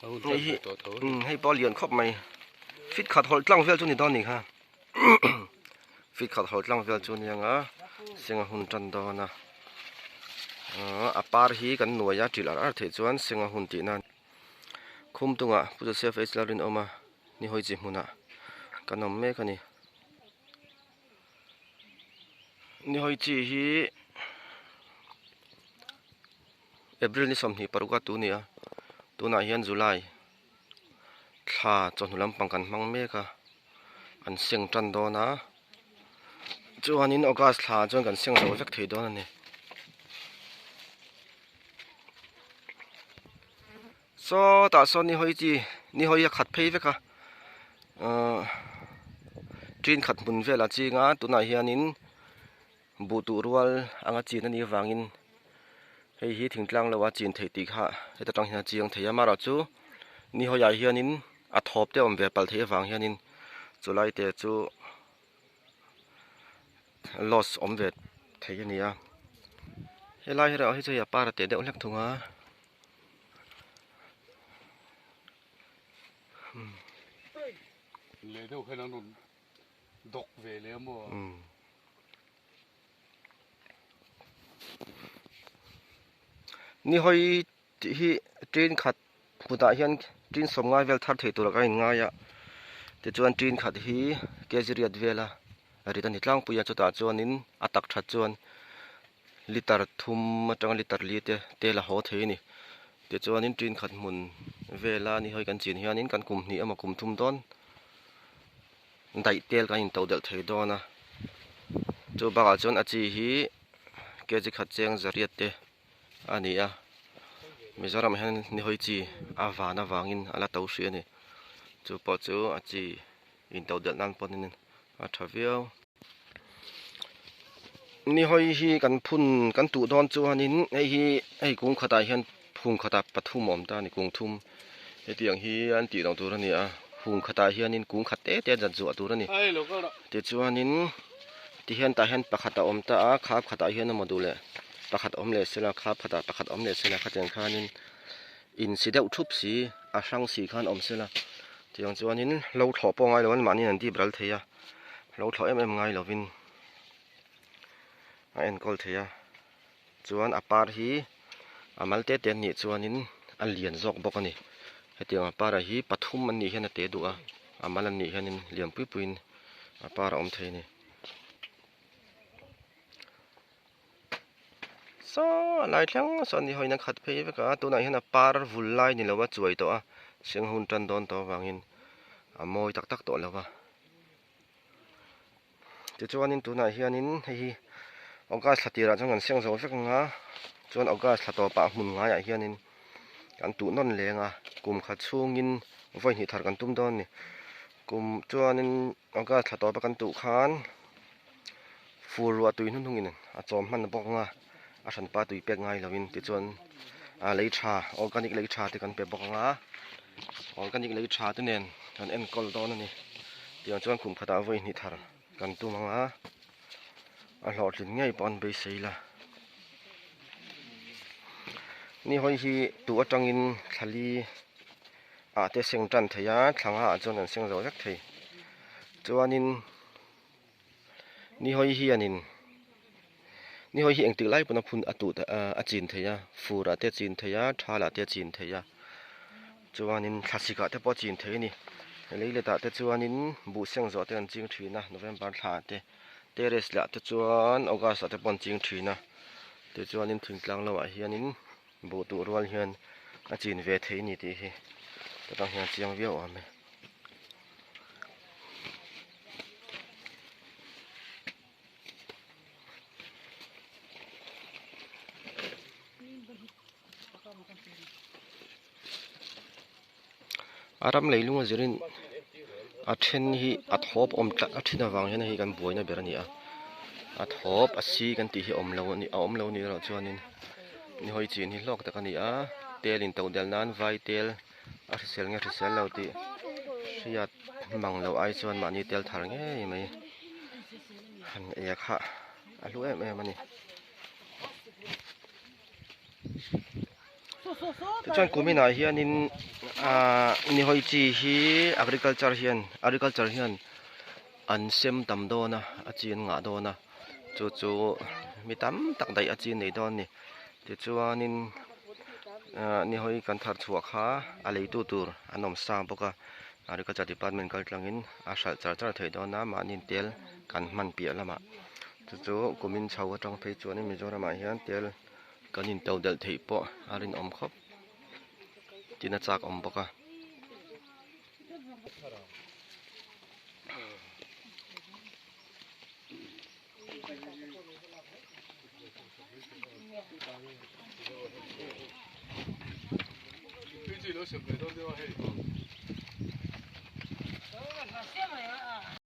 Hei hi hei pawh a lian khawp mai fit khat hawlh tlang vel chu ni dawn ni kha fit khat hawlh tlang vel chu a ni ang a senga hun tan dawn a a par hi kan nuai a ṭilh ar ar theih chuan senga hun tihna a ni khum tungah Pu Joseph H Lalrinawma ni hawi chi hmunah kan awm mek a ni ni hawi chi hi. April ni 26 a tu ni a tunah hian July thla chawhnu lampang kan hmang mek a an seng tan dawn a chuanin August thla ah chuan kan seng zo vek thei dawn a ni sawtah sawn ni hawi chi ni hawi a khat phei vek a ahh ṭin khat hmun velah ching a tunah hianin. Buh tuh rual anga chin a nih avangin hei hi thingtlang lo a chin theih tih kha heta tang hian a chiang thei a amaherawh chu ni hawiah hianin a thawp te a awm ve palh theih avang hianin chulai te chu loss awm ve thei a ni a helai erawh hi chu hei a par a teh deuh hlek thung a. Leh deuh hian an rawn dawk ve leh a maw? Ni hawi tih hi tin khat hmunah hian tin sawm ngai vel thar thei tur a in ngai a tichuan tin khat hi kg riat vela rit a ni tlangpui a chutah chuanin a tak that chuan litre thum atanga litre li te tel a haw thei a ni tichuanin tin khat hmun vela ni hawi kan chin hianin kan kum hnih emaw kum thum dawn. Daih tel kan into delh thei dawn a chu bakah chuan a chi hi kg khat cheng zariat te a ni a Mizoram ah hian nihawi chi a van avangin a la to hrih a ni chu pawh chu a chi into delh nan pawhin a tha viau. Nihawi hi kan phun kan tuh dawn chuanin hei hi hei kung khatah hian phung khatah pathum a awm ta a ni kung thum hetiang hi an tih loh tur a ni a phung khatah hianin kung khat te te zat zuah tur a ni tichuanin tihian tah hian pakhat a awm ta a khap khatah hian emaw duh leh pakhat awm leh sela khap khatah pakhat awm leh sela khatiang khanin insi deuh thup si a hrang si khan awm sela tiang chuanin lo thlawh pawh ngai lo an mahni an dip ral thei a. Lo thlawh em em ngai lovin a enkawl thei a chuan a par hi a mal te te an nih chuanin a lian zawk bawk a ni hetiang a par ah hi pathum an nih hian a te duh a a mal an nih hianin lian pui puiin a par a awm thei a ni. Saw a lai thleng sawn ni hawiin a khat phei vek a tunah hian a par vul lai ni lo a chuai tawh a seng hun tan dawn tawh avangin a mawi tak tak tawh lo va tichuanin tunah hianin hei hi august thla tirah chuan kan seng zo vek ang a chuan august thla tawpah hmun ngaiah hianin kan tuh nawn leng a kum khat chhungin vawi hnih thar kan tum dawn a ni kum chuanin august thla tawpa kan tuh khan. Fur ruah tui hnuhnungin a chawm hman bawk ang a, a hranpa tui pek ngai lovin tichuan a lei tha organic lei tha te kan pe bawk ang a, organic lei tha te nen kan enkawl dawn a ni. Tiang chuan kum khatah vawi hnih thar kan tum ang a, a hlawhtlin ngei pawh an beisei la. Ni hawi hi tuh atangin thlali ah te seng tan thei a, thla nga ah chuan kan seng zo vek thei. Chuanin. Ni hawi hianin ni hawi hi engtik lai pawn a phun a tuh a chin thei a fur ah te a chin thei a thal ah te a chin thei a chuanin thlasik ah te pawh a chin thei a ni leilet ah te chuanin buh seng zawh te an ching thin a november thla ah te terrace lah te chuan august ah te pawh an ching thin a tichuanin thingtlang lo ah hianin buh tuh rual hian a chin ve thei a ni tih hi tah hian a chiang viau awm e. A ram leilung a zirin a then hi a thawp awm tlat a then avang hian hei kan buaina ber a ni a a thawp a si kan tih hi a awm lo a ni a awm lo a nih erawh chuanin ni hawi chin hi hlawk tak a ni a tel in to del nan vai tel. a hrisel nge hrisel lo tih hriat mang loh ai chuan mahni tel thar ngei mai han ei a kha a hlu em em a ni. Tichuan kuminah hianin ahh nihawi chi hi agriculture hian agriculture hian an sem tam dawn a a chi an ngah dawn a chu chu mi tam tak daih a chi an nei dawn a ni tichuanin ahh nihawi kan thar chhuah kha a leitu tur an awm sa bawk a agriculture department kal tlangin a hralh char char theih dawn a mahni tel kan hman piah lamah chu chu kumin chho atang phei chuanin Mizoramah hian tel kan in to delh theih pawh a rinawm khawp tin a chak awm bawk a.